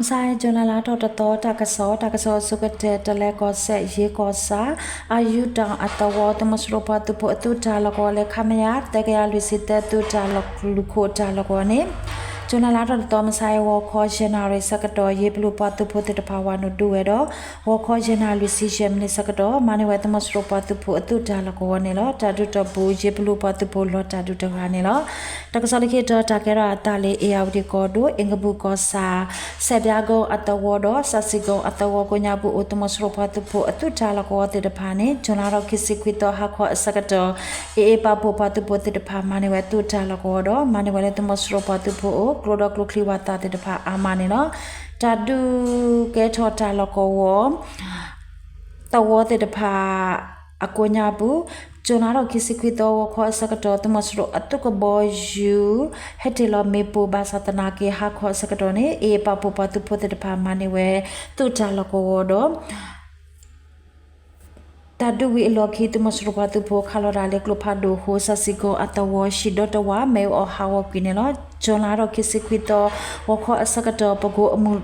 မုၢ်ဆါအံၤ ကၠူၤလဲလါထီၣ်တသီ တၢ်ကစီၣ်, တၢ်ကစီၣ်အဆိကတၢၢ် တလဲၤကီၢ်စဲၣ် ယ့ၢ်ကီၢ်ဆၣ် အယူၤတီၣ်အသဝီ သုးမီၤစိရိၤပှၤသုးဖိအသုးတၢ်လီၢ်ကဝီၤလၢ ခမရ သၢကယၤလွံၢ်ဆံသၢ သုးတၢ်လီၢ် လူၢ်ခိၣ်တၢ်လီၢ်ကဝီၤန့ၣ် ကၠူၤလဲလါထီၣ်တသီ မုၢ်ဆါအံၤ ဂီၤခီယဲၢ်နၣ်ရံၣ်ဆၢကတီၢ် ယ့ၢ်ပလူၤပှၤသုးဖိသ့ၣ်တဖၣ် ဝၤနုာ်ဒုးဝဲဒီး ဂီၤခီယဲၢ်နၣ်ရံၣ်ဆံယဲၢ်မံးနံးဆၢကတီၢ် မၤန့ၢ်ဝဲသုးမီၤစိရိၤပှၤသုးဖိအသုးတၢ်လီၢ်ကဝီၤန့ၣ်လီၤ. တၢ်ဒုးတီၢ်ပူၤ ယ့ၢ်ပလူၤပှၤသုးဖိလီၤတၢ်ဒုးတဂၤန့ၣ်လီၤ. တၢ်ကစီၣ်လၢခံတီၤ တၢ်ကဲထီၣ်အသးလၢ အ့ၣ်ယၣ်ဝတံၣ်ကီၢ်ဒိၣ် အ့ၣ်ကဘူၣ်ကီၢ်ဆၣ် စဲးဘျါကိၣ်အသဝီဒီး စးစံကိၣ်အသဝီကိးညါပူၤ အိၣ်သုးမီၤစိရိၤပှၤသုးဖိအသုးတၢ်လီၢ်ကဝီၤသ့ၣ်တဖၣ်န့ၣ် ကၠူၤလဲလါထီၣ်ခံဆံခွံသီ ဟါခီအဆၢကတီၢ် အ့ၣ်အ့ၣ်ပာ်ဖှိၣ်ပှၤသုးဖိသ့ၣ်တဖၣ် မၤန့ၢ်ဝဲသုးတၢ်လီၢ်ကဝီၤဒီး မၤန့ၢ်ဝဲလၢသုးမီၤစိရိၤပှၤသုးဖိအအိၣ် ကျိဒီးကျိချံဝးသးသ့ၣ်တဖၣ်အါမးန့ၣ်လီၤ. တၢ်ဒုးကဲထီၣ်တၢ်လီၢ်ကဝီၤ သဝီသ့ၣ်တဖၣ် အကိးညါပူၤ ကၠူၤလဲလါထီၣ်ခံဆံခွံသီ ဂီၤခီအဆၢကတီၢ် သုးမီၤစိရိၤအသုးကဘီယူၤ ဟဲတ့ၢ်လီၤမ့ၣ်ပိၢ်ဘၣ်ဆၣ်သနာ်က့ ဟါခီအဆၢကတီၢ်န့ၣ် အ့ၣ်အ့ၣ်ပာ်ဖှိၣ်ပှၤသုးဖိသ့ၣ်တဖၣ် မၤန့ၢ်ဝဲသုးတၢ်လီၢ်ကဝီၤဒီး တၢ်ဒုးဝံၤအလီၢ်ခံ သုးမီၤစိရိၤပှၤသုးဖိခးလီၤတၢ်လၢကျိဖးဒိၣ်အဃိ စးစံကိၣ်အသဝီ ဟံၣ်ဒီတဝၢ မ့ၣ်အူအီၣ်ဟးဂီၤကွံာ်န့ၣ်လီၤ. ကၠူၤလဲလါထီၣ်ခံဆံခွံသီ ဂီၤခီအဆၢကတီၢ် ပကိအမုၢ်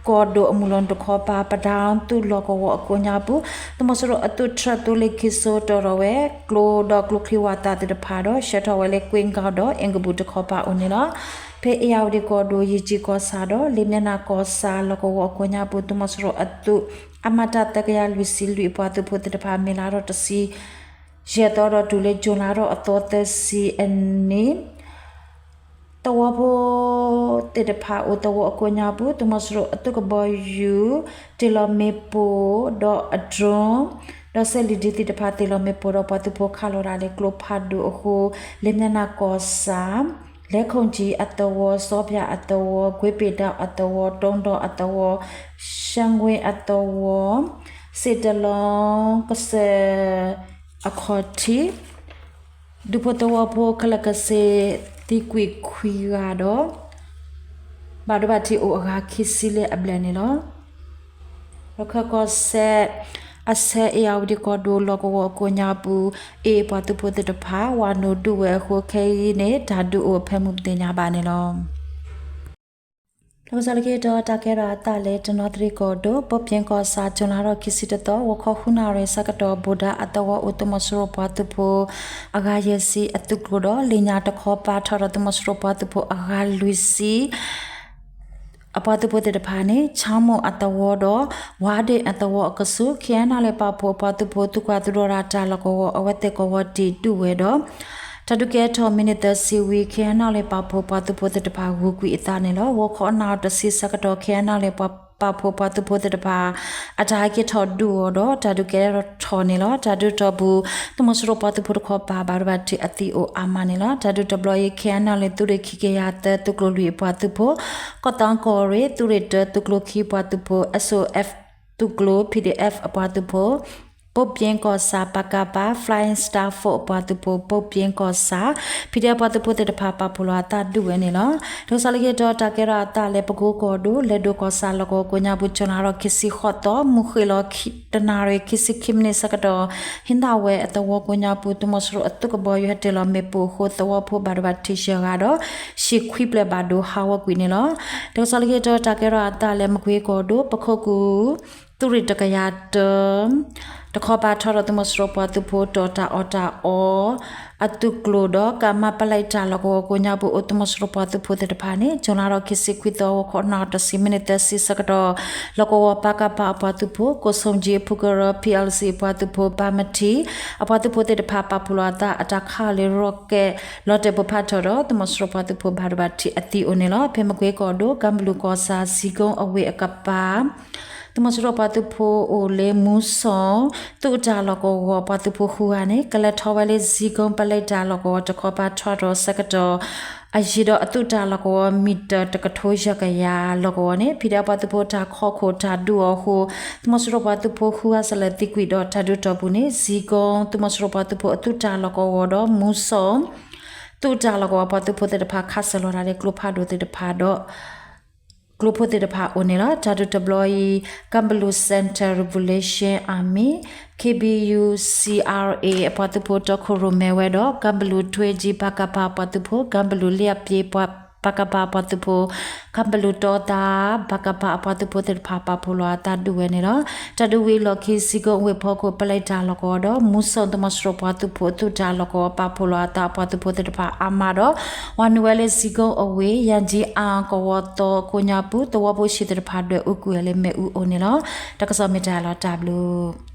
ကီၢ်ဒိၣ်အမုၢ်လီၤတခီပၤ ပဒၢသုးလီၢ်ကဝီၤအကိးညါပူၤ သုးမီၤစိရိၤအသုးထြၢၣ်သုးလ့ၣ်ခံစိတီၢ်ထီၣ်ဝဲ ကျိဒီးကျိချံဝးသးသ့ၣ်တဖၣ်ဒီး ဆှၢထီၣ်ဝဲလၢကွ့ကီဒီး အ့ၣ်ကဘူၣ်တခီပၤအိၣ်န့ၣ်လီၤ. ဖဲအ့ၣ်ယၣ်ဝတံၣ်ကီၢ်ဒိၣ် ယ့ၢ်ကၠံၣ်ကီၢ်ဆၣ်ဒီး လ့ၣ်မၠဲၣ်နၢ်ကီၢ်ဆၣ်လီၢ်ကဝီၤအကိးညါပူၤ သုးမီၤစိရိၤအသုး အမတၢ်သၢကယၤလွံၢ်ဆံလွံၢ်အပှၤသုးဖိသ့ၣ်တဖၣ် မ့ၢ်လါထီၣ်တဆံ ယဲၢ်သီဒီးတုၤလၢ ကၠူၤလဲလါထီၣ်အသီသၢဆံအနံၤ သဝီဖိသ့ၣ်တဖၣ်အိၣ်သဝီအကိးညါပူၤ သုးမီၤစိရိၤအသုးကဘီယူၤ တ့ၢ်လီၤမ့ၣ်ပိၢ်ဒီးအdrone ဒီးစဲးလံာ်ဒ့သ့ၣ်တဖၣ် တ့ၢ်လီၤမ့ၣ်ပိၢ်ဒီးပှၤသုးဖိခးလီၤတၢ်လၢကျိဖးဒိၣ်အဃိ လ့ၣ်မၠဲၣ်နၢ်ကီၢ်ဆၣ် လဲခိၣ်ကၠံအသဝီ စီပၠၣ်အသဝီ ကွ့ပ့ၤဒၣ်အသဝီ တိဒီအသဝီ ရှဲငွ့အသဝီ စ့ၣ်တလီကစၢၢ်အခီၣ်ထံး ဒူဖိသဝီဖိခဲလၢာ်ကစ့ၢ်သံကွံာ်ခွံဂၤဒီး ဘၣ်ဒိဘၣ်ထံးအိၣ်အဂၤခံဆံလၢအဘျဲၣ်န့ၣ်လီၤ. ရခၢၣ်ကီၢ်စဲၣ် အဆၢအ့ၣ်ယၣ်ဝတံၣ်ကီၢ်ဒိၣ်လီၢ်ကဝီၤအကိးညါပူၤ အ့ၣ်အ့ၣ်ပှၤသုးဖိသ့ၣ်တဖၣ် ဝၤနုာ်ဒုးဝဲအဃိ ခဲအံၤန့ၣ် တၢ်ဒုးအိၣ်အဖၢမုၢ်ပသ့ၣ်ညါဘၣ်န့ၣ်လီၤ. တၢ်ကစီၣ်လၢခံတီၤ တၢ်ကဲထီၣ်အသးလၢ တနီသရံၣ်ကီၢ်ဒိၣ် ဘိၣ်ပၠ့ကီၢ်ဆၣ် ကၠူၤလဲလါထီၣ်ခံဆံတသီ ဂီၤခီဃုနၣ်ရံၣ်ဆၢကတီၢ် ဘိၣ်ဒါအသဝီအိၣ်သုးမီၤစိရိၤပှၤသုးဖိ အဂၤယဲၢ်ဆံအသုးကျိၤဒီး လ့ၣ်ညါတခီပၤထီၣ်ဒီးသုးမီၤစိရိၤပှၤသုးဖိအဂၤလွံၢ်ဆံ အပှၤသုးဖိသ့ၣ်တဖၣ်န့ၣ် ခၠါမိၣ်အသဝီဒီး ဝါဒ့ၣ်အသဝီအကဆူး ခ့ၣ်အဲၣ်နီၣ်လ့ၣ်ပာ်ဖှိၣ်ပှၤသုးဖိ သုးကွၢ်သုးဒီတၢ်လီၢ်ကဝီၤ အဝဲသ့ၣ်ကဝီၤတံာ်ဒုးဝဲဒီး တၢ်ဒုးကဲထီၣ်မံးနံးသၢဆံဝံၤ ခ့ၣ်အဲၣ်နီၣ်လ့ၣ်ပာ်ဖှိၣ်ပှၤသုးဖိသ့ၣ်တဖၣ်ဂုာ်ကွံာ်အသးန့ၣ်လီၤ. ဂီၤခီအနၣ်တဆံဆၢကတီၢ် ခ့ၣ်အဲၣ်နီၣ်လ့ၣ်ပာ်ဖှိၣ်ပှၤသုးဖိသ့ၣ်တဖၣ် အတၢ်ဟဲက့ၤထီၣ်ဒုးအီၤဒီး တၢ်ဒုးကဲထီၣ်န့ၣ်လီၤ. တၢ်ဒုးတီၢ်ပူၤ သုးမီၤစိရိၤပှၤသုးဖိတခီပၤ ဘၣ်ဒိဘၣ်ထံးအသံအိၣ်အါမးန့ၣ်လီၤ. တၢ်ဒုးတဘျီအံၤ ခ့ၣ်အဲၣ်နီၣ်လ့ၣ်သုးရ့ၣ်ခံကယၤသၢ သုးကျိၤလွံၢ်အပှၤသုးဖိ ကီၢ်သီကီၢ်ရ့ၣ် သုးရ့ၣ်တၢ သုးကျိၤခံပှၤသုးဖိ SOF သုးကျိၤ PDF အပှၤသုးဖိ ဘိၣ်ပၠ့ကီၢ်ဆၣ် ပကဖ Flying Star Force အပှၤသုးဖိ ဘိၣ်ပၠ့ကီၢ်ဆၣ် PDF ပှၤသုးဖိသ့ၣ်တဖၣ် ပာ်ဖှိၣ်လီၤအသးဒုးဝဲန့ၣ်လီၤ. တၢ်ကစီၣ်လၢခံတီၤ တၢ်ကဲထီၣ်အသးလၢ ပကိကီၢ်ဒိၣ် လဲၤဒိၣ်ကီၢ်ဆၣ်လီၢ်ကဝီၤကိးညါပူၤ ကၠူၤလဲလါထီၣ်ခံဆံဃိးသီ မုၢ်ဃ့ၢ်လီၤတနၣ်ရံၣ် ခံဆံခံမံးနံးဆၢကတီၢ် ဟံသးဝဲအသဝီကိးညါပူၤ သုးမီၤစိရိၤအသုးကဘီယူၤဟဲတ့ၢ်လီၤမ့ၣ်ပိၢ်အဃိ သဝီဖိဘၣ်ဒိဘၣ်ထံးယဲၢ်ဂၤဒီး ဟံၣ်ခွံဖျၢၣ်ဘၣ်ဒိဟးဂီၤကွံာ်န့ၣ်လီၤ. တၢ်ကစီၣ်လၢခံတီၤ တၢ်ကဲထီၣ်အသးလၢ မကွ့ကီၢ်ဒိၣ် ပခိၣ်ကူၣ် သုးရ့ၣ်တကယၤတၢ တခီပၤထီၣ်ဒီးသုးမီၤစိရိၤပှၤသုးဖိတီၢ်တၢ်အီၣ်တၢ်အီ အသုးကျိၤဒီး ကမ ပလဲတၢ်လီၢ်ကဝီၤကိးညါပူၤ အိၣ်သုးမီၤစိရိၤပှၤသုးဖိသ့ၣ်တဖၣ်န့ၣ် ကၠူၤလဲလါထီၣ်ခံဆံခွံသီ ဂီၤခီနၣ်ရံၣ်တဆံ မံးနံးသၢဆံဆၢကတီၢ် လီၢ်ကဝီၤ ပကဖ အပှၤသုးဖိ ကိးဆိကၠံအဖုကရၢ PLC အပှၤသုးဖိ ပၢ်မထံ အပှၤသုးဖိသ့ၣ်တဖၣ် ပာ်ဖှိၣ်လီၤအသး အတၢ်ခးအီၤလၢ rocket လီၤတဲာ်ပိၢ်ဖးထီၣ်ဒီး သုးမီၤစိရိၤပှၤသုးဖိ ဘၣ်ဒိဘၣ်ထံးအသံအိၣ်န့ၣ်လီၤ. ဖဲမကွ့ကီၢ်ဒိၣ် ကၢ်ဘလူးကီၢ်ဆၣ် ဇံကုန်းအဝ့ၢ်အကပၤ သုးမီၤစိရိၤပှၤသုးဖိအိၣ်လၢ မူစီၣ် သုးတၢ်လီၢ်ကဝီၤ ပှၤသုးဖိဃုဂၤန့ၣ် ကလဲၤထီၣ်ဝဲလၢ ဇံကုန်း ပလဲတၢ်လီၢ်ကဝီၤ တခီပၤထီၣ်ဒီးဆၢကတီၢ် အယံၤဒီးအသုးတၢ်လီၢ်ကဝီၤ မံးတၢၢ်တကထိယဲၢ်ကယၤလီၢ်ကဝီၤန့ၣ် ဖံးဒဲးပှၤသုးဖိတၢ်ခီခိၣ်တၢ်ဒုးအီၤအဃိ သုးမီၤစိရိၤပှၤသုးဖိဃုဂၤစ့ၢ်လဲၤသံကွံာ်ဒီး တၢ်ဒုးတီၢ်ပူၤန့ၣ် ဇံကုန်း သုးမီၤစိရိၤပှၤသုးဖိအသုးတၢ်လီၢ်ကဝီၤဒီး မူစီၣ် သုးတၢ်လီၢ်ကဝီၤပှၤသုးဖိသ့ၣ်တဖၣ် ခးစၢၤလီၤတၢ်လၢကျိဖးဒိၣ်သ့ၣ်တဖၣ်ဒီး ကျိဖိသ့ၣ်တဖၣ်အိၣ်န့ၣ်လီၤ. တၢ်ဒုးတဘျီအံၤ ကၢ်ဘလူး Central Revolution Army KBU CRA အပှၤသုးဖိတီခိၣ်ရိၣ်မဲဝဲဒီး ကၢ်ဘလူးထွဲကၠံ ပကဖ အပှၤသုးဖိ ကၢ်ဘလူးလ့အပျ့ပှၤ ပကဖ အပှၤသုးဖိ ခးပလူးတီသး ပကဖ အပှၤသုးဖိသ့ၣ်တဖၣ် ပာ်ဖှိၣ်လီၤအသးဒုးဝဲန့ၣ်လီၤ. တၢ်ဒုးဝံၤအလီၢ်ခံ စံကိၣ်အဝ့ၢ်ဖီခိၣ် ပလဲၤတၢ်လီၢ်ကဝီၤဒီး မူစိၣ်သုးမီၤစိရိၤပှၤသုးဖိအသုးတၢ်လီၢ်ကဝီၤ ပာ်ဖှိၣ်လီၤအသး အပှၤသုးဖိသ့ၣ်တဖၣ်အါမးဒီး ဝၤနုာ်ဝဲလၢစံကိၣ်အဝ့ၢ် ယၣ်ကၠံအါကဝီၤသီခိညါပူၤ သဝီဖိဆံးသ့ၣ်တဖၣ်ဒွဲၣ်အူကွံာ်ဝဲလၢ မ့ၣ်အူအိၣ်န့ၣ်လီၤ. တၢ်ကစီၣ်မ့ၢ်တၢ်လီၤ တၢ်ဘျုး